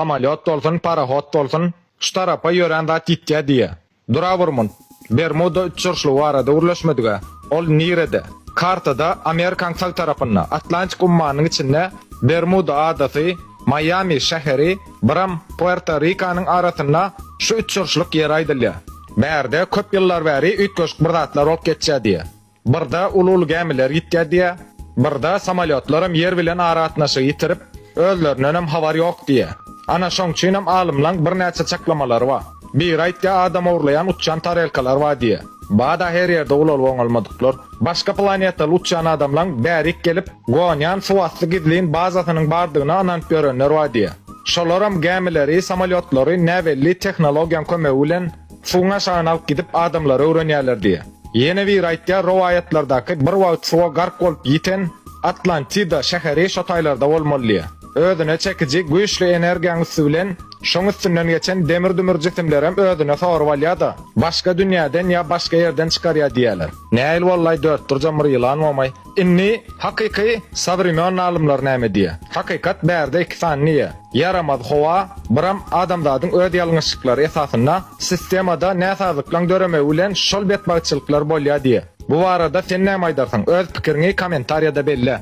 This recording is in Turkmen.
Samolýot bolsun, parohod bolsun, şu tarapa ýörän zat ýitýä diýýä. Dura bir munt. Bermuda üçburçlugy barada gürleşmedig-ä. Ol nirede? Kartada Amerikaň sag tarapynda, Atlantik ummanynyň içinde Bermuda adasy, Maýami şäheri, biram Puerto-Rikanyň arasynda şu üçburçluk ýer aýdylýa. Bärde köp ýyllar bäri üýtgeşik bir zatlar bolup geçýä diýýä. Birde uly-uly gämiler ýitýär diýýär, birde samolýotlaram ýer bilen aragatnaşygy ýitirip, özlerindenem habar ýok diýýär. Ana şoň üçinem alymlaň birnäçe çaklamalary bar. Biri aýtýar adam ogurlaýan uçýan tarelkalar bar diýýär. Bada her ýerde ulalyp oňalmadyklar. Başga planetaly uçýan adamlaň bärik gelip, gonýan suwasty gizlin bazasynyň bardygyna ynanyp ýörenler bar diýýär. Şolaram gämileri, samolýotlary näbelli tehnologiýaň kömegi bilen Suwuň aşagyna alyp gidip adamlary öwrenýärler diýýär. Ýene biri aýtýar rowaýatlardaky bir wagt suwa gark bolup ýiten Atlantida şäheri şo taýlarda bolmaly diýýär. Özüne çekiji güýçli energiýaň üsti bilen şoň üstünden geçen demir-dümür jisimlerem özüne sorup alýar-da, başga dünýäden ýa başga ýerden çykarýar diýýärler. Nähili bollaý dörtburjam bir ýylan bomaý. Indi hakyky sowremen alymlar näme diýýär? Hakykat bärde iki sany diýýär. Ýaramaz howa, biram adamzadyň öz ýalňyşlyklary esasynda sistemada näsazlyklaň döremegi bilen şol betbagtçylyklar bolýa diýe. Bu barada sen näme aýdarsyň? Öz pikiriňi kommentariýada belle.